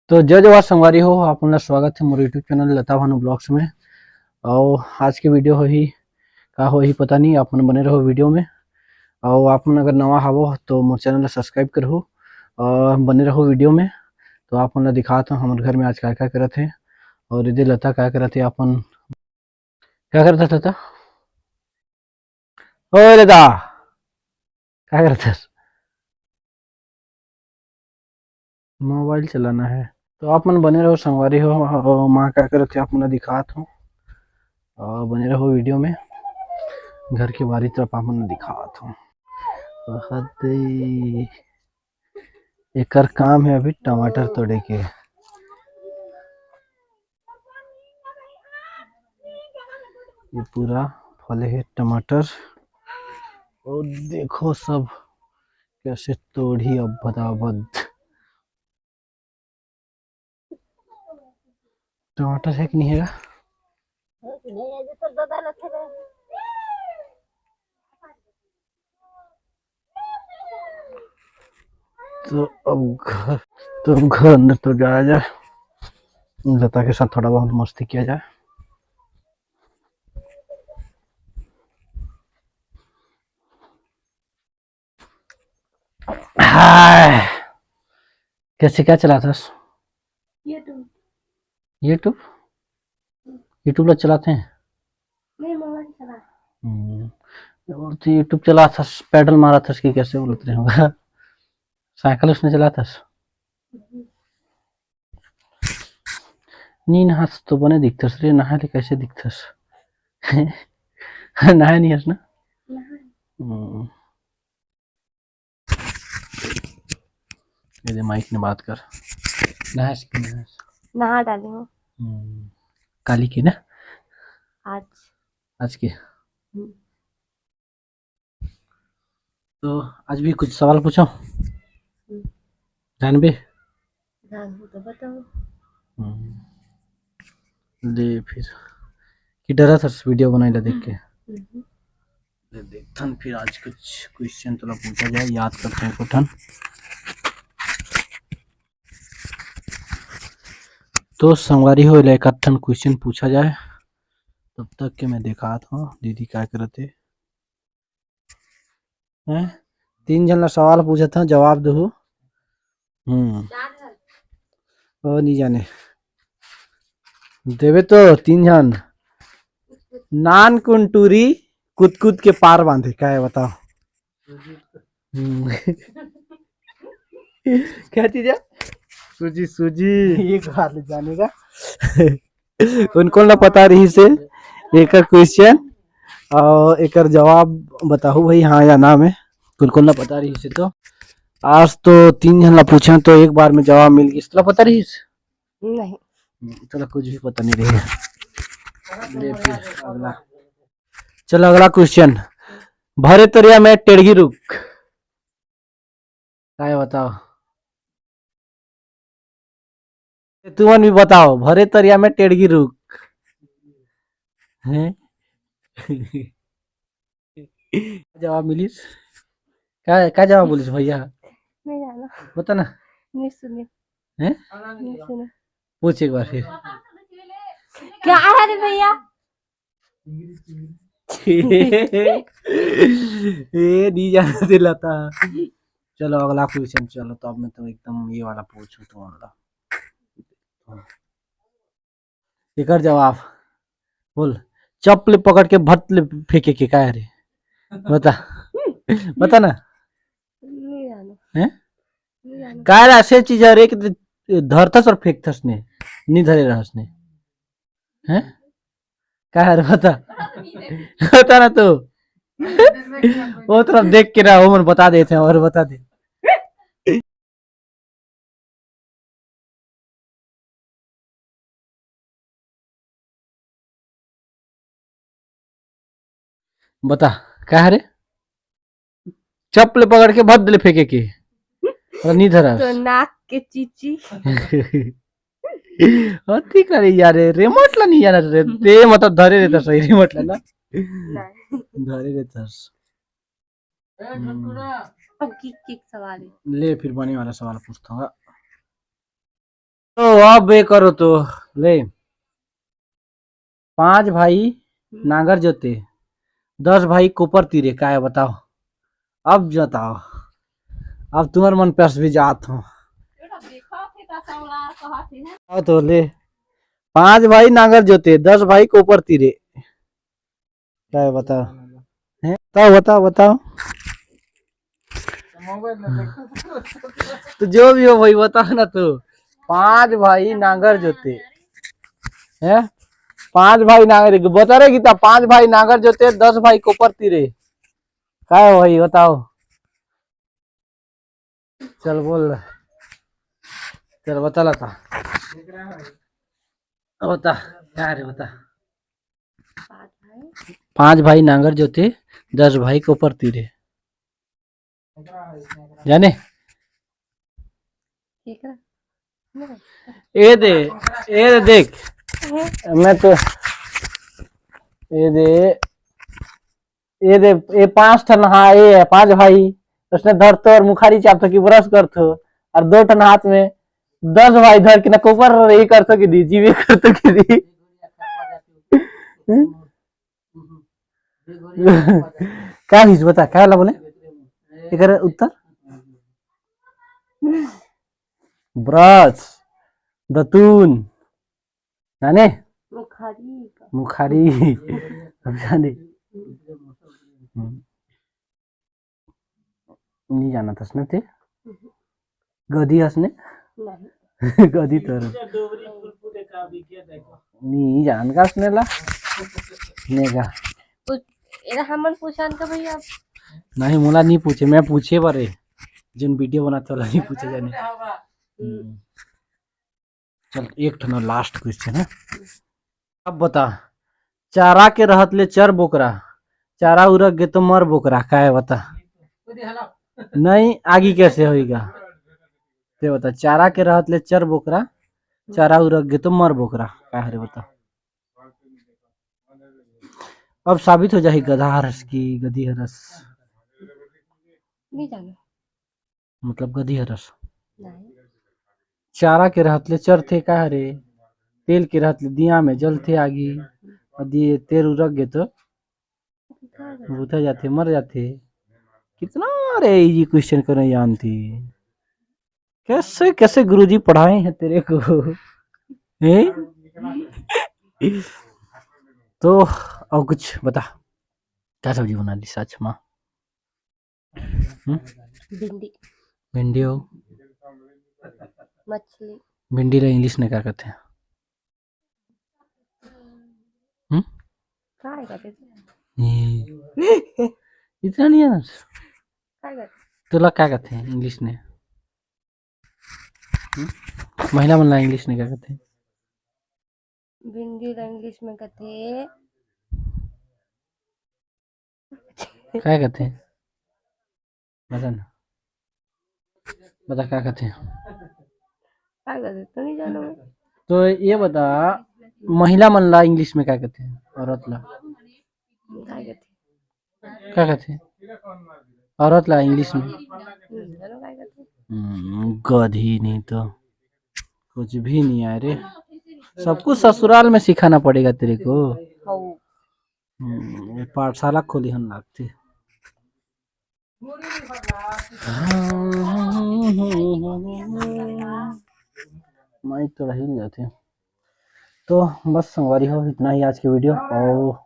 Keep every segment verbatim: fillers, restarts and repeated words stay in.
तो जय जोहार संगवारी हो, आप मन ला स्वागत है मोर YouTube चैनल लता भानु ब्लॉग्स में। और आज के वीडियो होही का होही पता नहीं, आप मन बने रहो वीडियो में। और आप मन अगर नवा हावो तो मोर चैनल ला सब्सक्राइब करहु और बने रहो वीडियो में। तो आप मन ला दिखात हूँ हमर घर में आज का का करत है और इधर लता का करत है। अपन का करत है लता? ओए लता, का करत है? मोबाइल चलाना है। तो आप मन बने रहो संगवारी हो, और माँ का करत है आप मन दिखात हूँ, और बने रहो वीडियो में। घर के बारी तरफ आप मन दिखात हूँ। बहुत ही एकर काम है अभी टमाटर तोड़े के। ये पूरा फले है टमाटर। और देखो सब कैसे तोड़ी अब बताबद। टमाटर है कि नहीं है? तो अब घर, तो अब घर अंदर तो जाया जाए, लता के साथ थोड़ा बहुत मस्ती किया जाए। हाय, कैसे क्या चलाथस? YouTube। YouTube? YouTube ला चलाते हैं। नहीं, मोबाइल चला। हम्म, और तो YouTube चलाथस, पैडल मारथस कि कैसे बोलत रहे होगा? साइकिल उसने चलाथस। नी नहास तो बने दिखथस रे, नहाय ले कैसे दिखथस? नहाय नहीं हस ना? हम्म। ये दे माइक ने बात कर। नहास कि नहास? नहा डाले हूँ। हम्म। काली के ना? आज। आज के? हम्म। तो आज भी कुछ सवाल पूछो। हम्म। जानबे? जानबो तो बताओ। हम्म। ले फिर। कि डरथस वीडियो बनाए ला देख के? हम्म। ले देखथन फिर आज कुछ क्वेश्चन तोला पूछा जाए, याद करथन एको ठन। तो संगवारी हो, एला एक आध ठन क्वेश्चन पूछा जाए, तब तक के मैं देखात हूँ दीदी का करत हे। हैं? तीन झन ला सवाल पूछत हूँ, जवाब दहू। हम्म। ओ नहीं जाने। देवे तो तीन झन। नान कुन टूरी कुतकुत के पार बांधे, का है बताओ? हम्म। क्या चीज है? सूजी, सूजी। एक बार ले जाने का। उनको ना पता रही से एकर क्वेश्चन और एकर जवाब बताहू भाई, हाँ या ना में। उनको ना पता रही से तो आज तो तीन झन ला पूछे तो एक बार में जवाब मिल गई। तोला पता रही से? नहीं। हम्म, तोला कुछ भी पता नहीं रही। ले फिर अगला। चलो अगला क्वेश्चन। भरे तरिया में टेड़गी रुख। काय बताओ? तुमन भी बताओ, भरे तरिया में टेड़गी रुख। हैं? जवाब मिलिस? का, का जवाब बोलिस भैया? नहीं जाना। बता ना। नहीं सुने। हैं? नहीं सुने। पूछ एक बार फिर। क्या है रे भैया? ए, नहीं जाना दिलाता। चलो अगला क्वेश्चन, चलो तो अब मैं तो एकदम ये वाला पूछूं तुम वाला। एकर जवाब बोल, चप ले पकड़ के भत ले फेंके के का है रे? बता, बता ना। नहीं जाना। हैं? नहीं जाना। का रे, ऐसे चीज है रे कि धरथस और फेंकथस ने, नहीं धरे रहस ने। हैं? का है रे, बता। बता ना तू। वो तरफ देख के ना, वो मन बता देते हैं और बता दे। बता, का हरे? चप ले पकड़ के भद ले फेंके के। अरे, नी धरस। तो नाक के चीची। अति करे यार, रे, रिमोट ला नहीं जाना रे। ते मतलब धरे रहता सही रिमोट ला ना। नहीं। धरे रहता। हम्म। अब किक, किक सवाल है। ले, फिर बने वाला सवाल पूछता हूँ। तो तो अब ये करो तो, ले, पांच भाई नांगर जोते, दस भाई कोपर तीरे, काय बताओ? अब बताओ, अब तुम्हार मन प्यास भी जात हो। आओ तो ले, पांच भाई नांगर जोते, दस भाई कोपर तीरे, काय बताओ? हैं? बताओ, बताओ, बताओ। तो जो भी हो भाई, बताओ ना तू। पांच भाई नांगर जोते हैं, पांच भाई नांगर, बता रहे गीता, पांच भाई नांगर जोते, दस भाई कोपर तीरे। काय हो भाई, बताओ। चल बोल, चल बता लता, बता, काय रे बता। पांच भाई नांगर जोते, दस भाई कोपर तीरे, जाने? ए दे, ए दे देख, मैं तो, ए दे, ए दे, ए पांच ठन, हाँ, ए है पांच भाई, उसने धरथो और मुखारी चापथो कि brush करथो, और दो ठन हाथ में दस भाई धर के ना कोपर ये करथो कि दी, जीवे करथो कि दी। का हिस बता, का ला बोले? एकर उत्तर? Brush, दतून, जाने? मुखारी। मुखारी। अब जाने। हम्म। नहीं जाना था उसने ते? गधी हंसने? नहीं। गधी तो नी जान का हंसने ला। नेगा। कुछ, एरा हमन पूछन का भैया? नहीं, मोला नहीं पूछे, मैं पूछे बारे। जिन video बनाते वाला नहीं पूछे जाने। हम्म। हम्म। चल, एक ठन last question है। अब बता, चारा के रहत ले चर बोकरा, चारा उरक गे तो मर बोकरा, काय बता? नहीं, आगी कैसे होएगा? ते बता, चारा के रहत ले चर बोकरा, चारा उरक गे तो मर बोकरा, काय हरे बता? अब साबित हो जाही गधा हरस की गधी हरस। नहीं जाना। मतलब गधी हरस। नहीं। चारा के रहत ले चरथे का हरे, तेल के रहत ले दिया में जलथे आगी, अदि तेल उरक गे तो बुता जाथे, मर जाथे। कितना रे easy question करना जानती। कैसे, कैसे गुरुजी पढ़ाए हैं तेरे को? हैं? तो और कुछ बता, क्या सब्जी बना ली आज माँ? हम्म? भिंडी। भिंडी हो? मछली। भिंडी ला English में का कथे? हम्म? काय कथे? ये, इतना नहीं है ना? काय कथे? तोला का कथे English में? हम्म? महिला मन ला English में का कथे? भिंडी ला English में कथे। का कथे? बता ना। बता का कथे? का कथे? तो नहीं जानो मैं। तो ये बता, महिला मन ला English में का कथे? औरत ला। का कथे? का कथे? औरत ला English में। हम्म, जानो का कथे? हम्म, गधी नहीं तो। कुछ भी नहीं आए रे। सब कुछ ससुराल में सिखाना पड़ेगा तेरे को। हौ। हम्म, ये पाठशाला खोली हन लागथे। माइक तो रही जाथे। तो बस संगवारी हो, इतना ही आज के video, और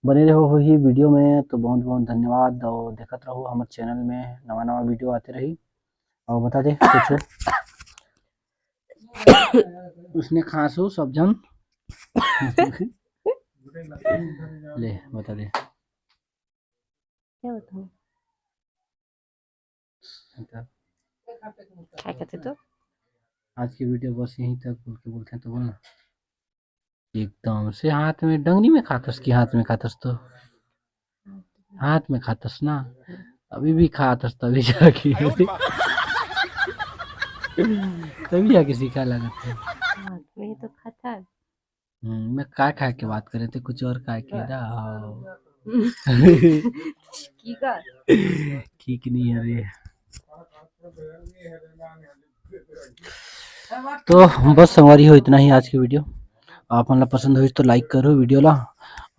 बने रहो हो ही video में। तो बहुत बहुत धन्यवाद, और देखत रहो हमर channel में नवा नवा video आते रही। और बता दे कुछ। उसने खांसू सब जन। ले, बता दे। क्या बताऊं? बता। क्या कहते तो? आज की video बस यहीं तक बोल के बोलते हैं, तो बोलना। एकदम से हाथ में, डंगरी में खातस कि हाथ में खातस तो? हाथ में खातस ना, अभी भी खातस तभी जाके। तभी जाके सीखा लगत है। हाथ में ही तो खाता है। हम्म, मैं काय खाए के बात करे थे, कुछ और काय के दा? हाँ। की का? ठीक नहीं है रे। तो बस संगवारी हो, इतना ही आज के video। आप मन ला पसंद होइस तो like करो video ला,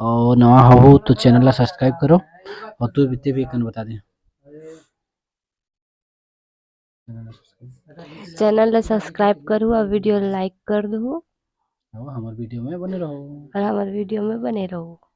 और नवा हो तो channel ला subscribe करो। और तू बीते भी एक कन बता दे। Channel ला subscribe करू और video like कर दू। और हमारे video में बने रहो। और हमारे video में बने रहो।